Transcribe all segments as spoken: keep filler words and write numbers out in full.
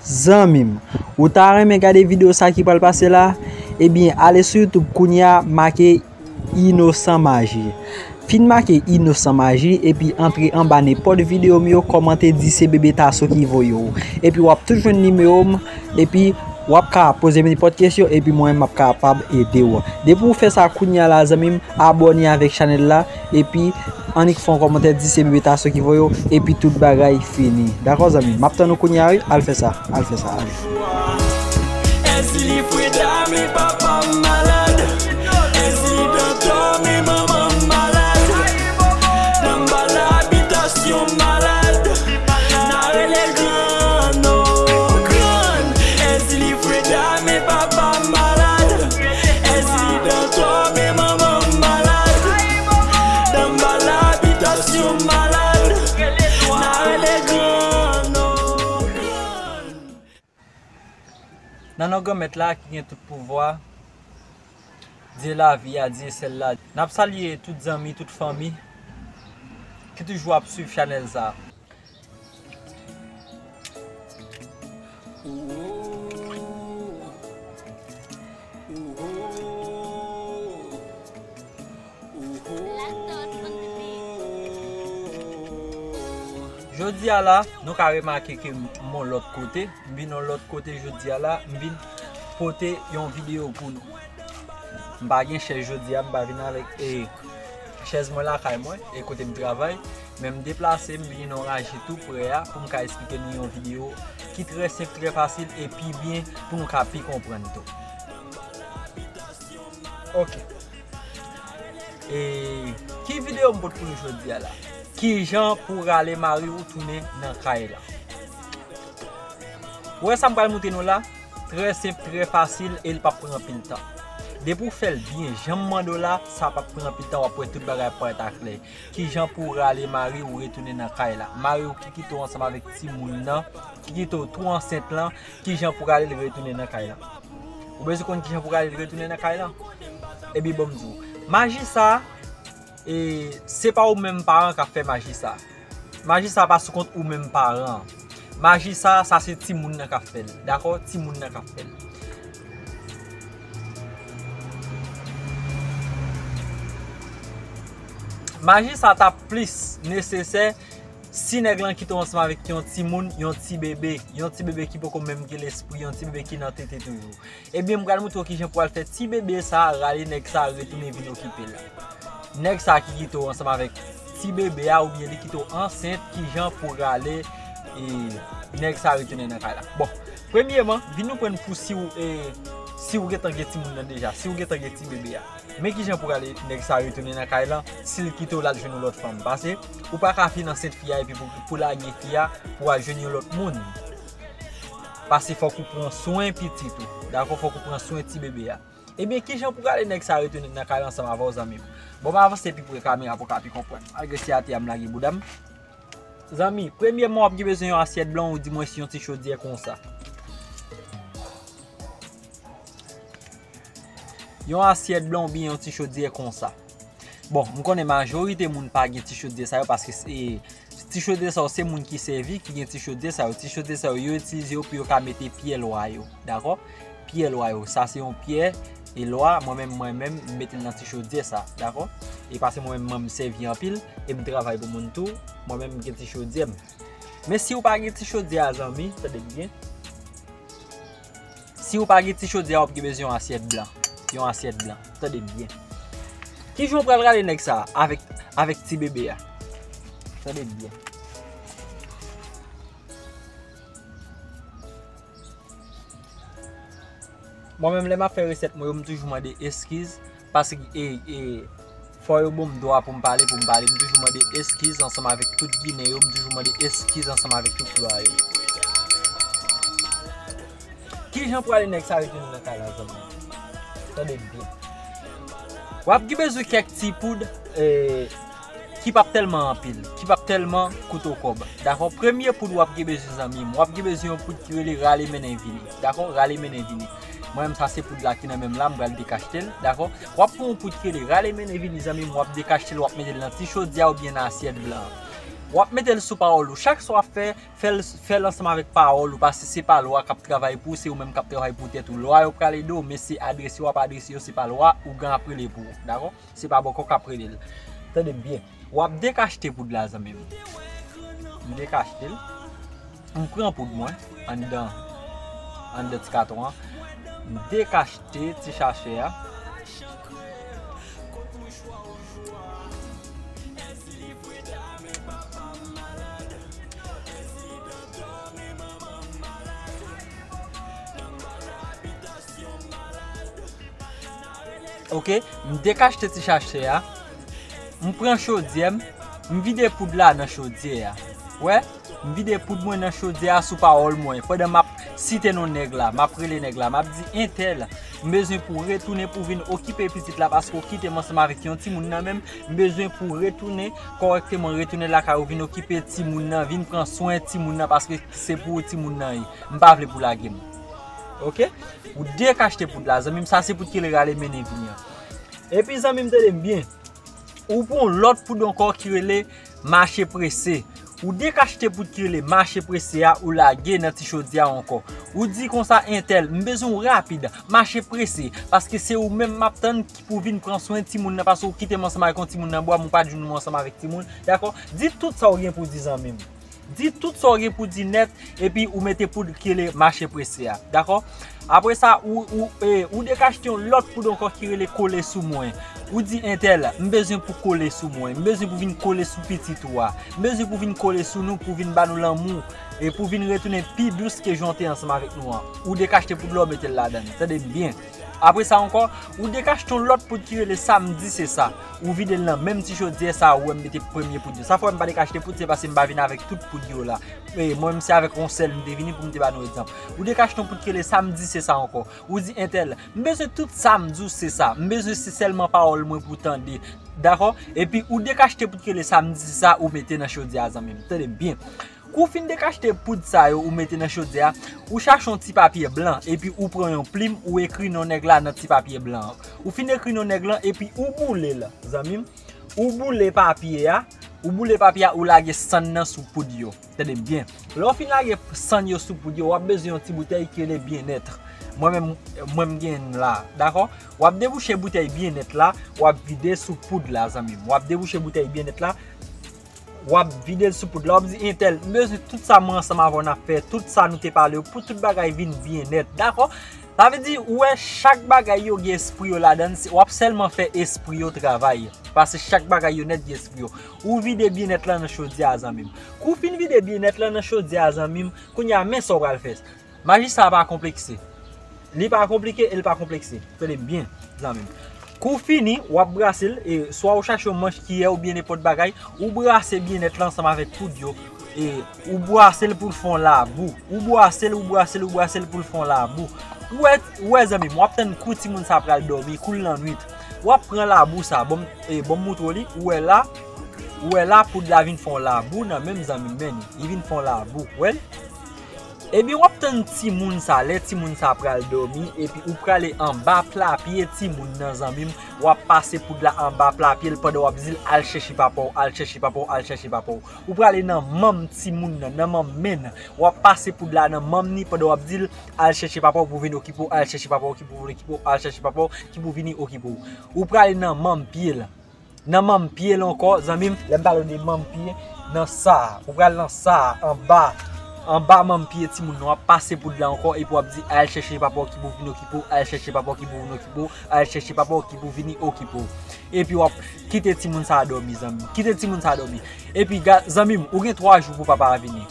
Zanmi m, ou ta renmen gade videyo sa ki pral pase la? Ebyen, ale sou YouTube kounye a, make Inosan Maji. Fin make Inosan Maji, epi antre anba nenpòt videyo m yo, kòmante, di se Bebe Taso ki voye w. Epi w ap tout jwenn nimewo m, epi w ap ka poze m nenpòt kesyon, epi mwen m ap kapab ede w. Depi w fè sa kounye a la, zanmi m, abòne avèk chanèl la, epi annik fè yon kòmantè, di se Bebe Taso ki voye w, epi tout bagay fini. Dakò, zanmi m? M ap tann ou kounye a, wi. Al fè sa, al fè sa, al. Èzili freda, men papa m malad. Èzili dantò, men manman m malad. Nan ba labitasyon malad. N a rele grann, o, grann. Èzili freda, men papa m malad. Èzili dantò, men manman m malad. Nan ba labitasyon malad. N a rele grann, o, grann. Nan non Granmèt la ki gen tout pouvwa, Dye lavi a, Dye syèl la. N ap salye tout zanmi, tout fanmi ki toujou ap swiv chanèl sa. Jodi a la, nou ka remake ke m yon lòt kote, m vin yon lòt kote jodi a la, m vin pote yon videyo pou nou. M pa gen chèz jodi a, m pa vin avèk, e, chèz mwen lakay mwen, e kote m travay, men m deplase, m vin nan raje tou prè a pou m ka esplike nou yon videyo ki trè senp, trè fasil, e pi byen pou nou ka pi konprann tou. Ok. E ki videyo m pote pou nou jodi a la? Kijan pou rale mari w tounen nan kay la? Ou wè sa m pral montre nou la? Trè senp, trè fasil, e l p ap pran anpil tan. Depi w fè l byen, jan m mande w la, sa p ap pran anpil tan, w ap wè tout bagay ap parèt aklè. Kijan pou w rale mari w retounen nan kay la? Mari w ki kite w ansanm avèk timoun nan, ki kite w tou ansent lan, kijan pou w rale l retounen nan kay la? Ou bezwen konn kijan pou w rale l retounen nan kay la? Ebyen, ban m di w. Maji sa, e, se pa ou menm paran k ap fè maji sa. Maji sa pa sou kont ou menm paran an. Maji sa, sa se timoun nan k ap fè l. Dakò? Timoun nan k ap fè l. Maji sa t ap plis nesesè si nèg lan kite w ansanm avèk yon timoun, yon ti bebe, yon ti bebe ki poko menm gen lespri, yon ti bebe ki nan tete toujou. Ebyen, m pral montre w kijan pou al fè ti bebe sa a rale nèg sa a retounen vin okipe l. Nèg sa a ki kite w ansanm avèk ti bebe a oubyen li kite w ansent, kijan pou rale, e, nèg sa a retounen nan kay la. Bon, premyeman, vin nou pran pou si w, e, si w gentan gen timoun nan deja, si w gentan gen ti bebe a. Men kijan pou rale nèg sa a retounen nan kay lan, si l kite w l al jwenn yon lòt fanm. Paske ou pa ka fin ansent fi a epi pou, pou lage fi a pou al jwenn yon lòt moun. Paske fòk ou pran swen pitit ou. Dakò, fòk ou pran swen ti bebe a. Ebyen, kijan pou rale nèg sa a retounen nan kay la ansanm avè w, zanmi m? Bon, m avanse pi pre kamera pou w ka pi konprann. Malgre se atè a m lage bouda m. Zanmi, premyèman, w ap gen bezwen yon asyèt blan, ou di mwen si yon ti chodyè konsa. Yon asyèt blan oubyen yon ti chodyè konsa. Bon, m konnen majorite moun pa gen ti chodyè sa yo paske se, ti chodyè sa yo se moun ki sèvi ki gen ti chodyè sa yo. Ti chodyè sa yo, yo itilize yo pou yo ka mete pyè lwa yo, dakò? Pyè lwa yo, sa se yon pyè e lwa, mwen menm, mwen menm, m mete l nan ti chodyè sa, dakò? E paske mwen menm, mwen m sèvi anpil e m travay pou moun tou, mwen menm m gen ti chodyè m. Men si w pa gen ti chodyè a, zanmi, tande m byen. Si w pa gen ti chodyè a, w ap gen bezwen yon asyèt blan. Yon asyèt blan. Tande m byen. Kijan w pral rale nèg sa a avèk, avèk ti bebe a? Tande m byen. Mwen menm, lè m ap fè resèt mwen yo, m toujou mande eskiz. Paske, e, e, fò yo ban m dwa pou m pale, pou m pale. M toujou mande eskiz ansanm avèk tout Ginen yo, m toujou mande eskiz ansanm avèk tout lwa yo. Kijan pou ale nèg sa retounen nan kay la, zanmi? Tande m byen. W ap gen bezwen kèk ti poud, e, ki p ap tèlman anpil, ki p ap tèlman koute w kòb. Dakò? Premye poud w ap gen bezwen, zanmi m, w ap gen bezwen yon poud ki rele rale mennen vini. Dakò? Rale mennen vini. Mwen menm, sa se poud la ki nan men m la, m pral dekachte l, dakò? W ap pran yon poud ki rele rale mennen vini, zanmi m, w ap dekachte l, w ap mete l nan ti chodyè a oubyen nan asyèt blan an. W ap mete l sou pawòl ou. Chak sa w ap fè, fè l, fè l ansanm avèk pawòl ou, paske se pa lwa k ap travay pou ou, se ou menm k ap travay pou tèt ou. Lwa yo pral ede w, men se adrese w ap adrese yo, se pa lwa ougan ap rele pou ou. Dakò? Se pa bòkò k ap rele l. Tande m byen. W ap dekachte poud la, zanmi m. M dekachte l. M pran poud mwen anndan, anndan ti katon an. M dekachte ti sachè a. Ok, m dekachte ti sachè a. M pran chodyè m, m vide poud la nan chodyè a. Wè, m vide poud mwen nan chodyè a sou pawòl mwen. Pandan m ap site non nèg la, m ap rele nèg la, m ap di, entèl, m bezwen pou w retounen pou w vin okipe pitit la, paske w kite m ansanm avèk yon timoun nan men m. M bezwen pou w retounen kòrèkteman, retounen lakay ou, vin okipe timoun nan, vin pran swen timoun nan, paske se pou ou timoun nan ye. M pa vle pou w lage m. Ok? Ou dekachte poud la, zanmi m, sa se poud ki rele rale mennen vini an. Epi, zanmi m, tande m byen. Ou pran yon lòt poud ankò ki rele mache prese. Ou dekachte poud ki rele mache prese a, ou lage nan ti chodyè a ankò. Ou di konsa, entèl, m bezwen w rapid, mache prese, paske se ou menm m ap tann ki pou vin pran swen timoun nan, paske ou kite m ansanm avèk yon timoun nan bwa, m ou pa t jwenn mwen ansanm avèk timoun, dakò? Di tout sa w gen pou di, zanmi m. Di tout sa w gen pou di nèt, epi ou mete poud ki rele mache prese a, dakò? Apre sa, ou, ou, e, ou dekachte yon lòt poud ankò ki rele kole sou mwen. Ou di, entèl, m bezwen pou kole sou mwen, m bezwen pou vin kole sou pitit ou a, m bezwen pou vin kole sou nou, pou vin ba nou lanmou, e pou vin retounen pi dous ke jan w te ansanm avèk nou an. Ou dekachte poud la, ou mete l ladan l. Tande m byen. Apre sa ankò, ou dekachte yon lòt poud ki rele sa m di se sa. Ou vide l nan menm ti chodyè sa a, ou wè m mete premye poud yo. Sa fè m pa dekachte poud, se paske m pa vin avèk tout poud yo la. E, mwen menm se avèk yon sèl m te vini pou m te ba nou egzanp. Ou dekachte yon poud ki rele sa m di se sa ankò. Ou di, entèl, m bezwen tout sa m di w se sa. M bezwen se sèlman pawòl mwen pou w tande. Dakò? Epi ou dekachte poud ki rele sa m di se sa, ou mete nan chodyè a, zanmi m. Tande m byen. Kou w fin dekachte poud sa yo ou mete nan chodyè a, ou chache yon ti papye blan, epi ou pran yon plim, ou ekri non nèg la nan ti papye blan an. Ou fin ekri non nèg lan, epi ou boule l, zanmi m. Ou boule papye a, ou boule papye a, ou lage sann nan sou poud yo. Tande m byen. Lè w fin lage sann yo sou poud yo, w ap bezwen yon ti boutèy ki rele Byenèt. Mwen menm, mwen m gen la, dakò? W ap debouche boutèy Byenèt la, w ap vide sou poud la, zanmi m. W ap debouche boutèy Byenèt la, w ap vide l sou poud la, w ap di, entèl, m bezwen tout sa mwen ansanm avè w n ap fè, tout sa nou te pale yo, pou tout bagay vin byen nèt, dakò? Sa vle di, ou wè, chak bagay yo gen espri yo ladan l, w ap sèlman fè espri yo travay, paske chak bagay yo nèt gen espri yo. Ou vide Byenèt lan nan chodyè a, zanmi m. Kou w fin vide Byenèt lan nan chodyè a, zanmi m, kounye a, men sa w pral fè. Maji sa a pa konplekse. Li pa konplike e li pa konplekse. Tande m byen, zanmi m. Kou w fini, w ap brase l, e swa ou chache yon manch kiyè oubyen nenpòt bagay, ou brase Byenèt lan ansanm avèk poud yo, e ou brase l pou l fè yon labou. Ou brase l, ou brase l, ou brase l pou l fè yon labou. Ou wè, ou wè, zanmi m, w ap tann kou timoun sa a pral dòmi, kou l nan nwit. W ap pran labou sa a, bon, e, bon, m moutre w li, ou wè la, ou wè la, poud la vin fè yon labou nan men m, zanmi m, men li, li vin fè yon labou, w wè l? Ebyen, w ap tann timoun sa, lè timoun sa pral dòmi, epi ou prale anba pla pye timoun nan, zanmi m, w ap pase poud la anba pla pye l pandan w ap di l, al chèche papa w, al chèche papa w, al chèche papa w. Ou prale nan manm timoun nan, nan manm men l, w ap pase poud la nan manm ni pandan w ap di l, al chèche papa w pou vin okipe w, al chèche papa w ki pou vin okipe w, al chèche papa w ki pou vini okipe w. Ou prale nan manm pye l. Nan manm pye l ankò, zanmi m, lè m pale w de manm pye, nan sa a. Ou pral nan sa a, anba, anba manm pye timoun nan, w ap pase poud la ankò, epi w ap di, al chèche papa w ki pou vin okipe w, al chèche papa w ki pou vin okipe w, al chèche papa w ki pou vini okipe w. Epi w ap kite timoun sa a dòmi, zanmi m. Kite timoun sa a dòmi. Epi, ga-, zanmi m, ou gen twa jou pou papa a vini.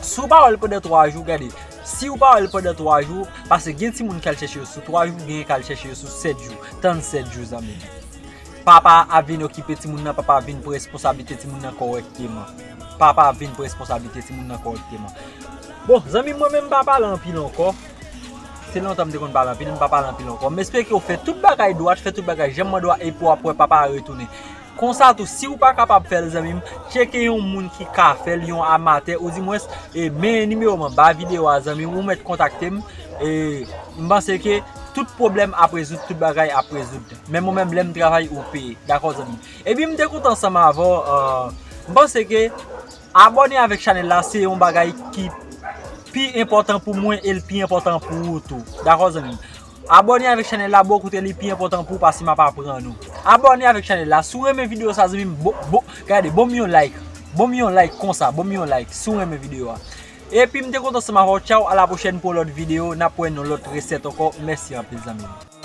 Si w pa wè l pandan twa jou, gade, si w pa wè l pandan twa jou, paske gen timoun k al chèche yo sou twa jou, gen k al chèche yo sou sèt jou. Tann sèt jou, zanmi m. Papa a ap vin okipe timoun nan, papa a ap vin pran responsablite timoun nan kòrèkteman. Papa a ap vin pran responsablite timoun nan kòrèkteman. Bon, zanmi m, mwen menm m pa pale anpil ankò. Se lontan m te konn pale anpil, m pa pale anpil ankò. M espere ke w fè tout bagay dwat, fè tout bagay jan m mande w, epi w ap wè papa a retounen. Konsa tou, si w pa kapab fè l, zanmi m, tcheke yon moun ki ka fè l, yon amatè, oudimwens, e men nimewo m anba videyo a, zanmi m, ou mèt kontakte m. E m panse ke tout pwoblèm ap rezoud, tout bagay ap rezoud. Men mwen menm, lè m travay, ou peye. Dakò, zanmi m? Ebyen, m te kontan ansanm avè w. Euh, m panse ke Abòne avèk chanèl la, se yon bagay ki pi enpòtan pou mwen e l pi enpòtan pou ou tou. Dakò, zanmi m? Abòne avèk chanèl la, bò, koute, li pi enpòtan pou ou pase m ap aprann ou. Abòne avèk chanèl la. Si w renmen videyo sa, zanmi m, bo, bo, gade, ban m yon like. Ban m yon like konsa, ban m yon like si w renmen videyo a. Epi m te kontan ansanm avè w. Tchaw, a la pwochèn pou yon lòt videyo. N ap wè nan lòt resèt ankò. Mèsi anpil, zanmi m.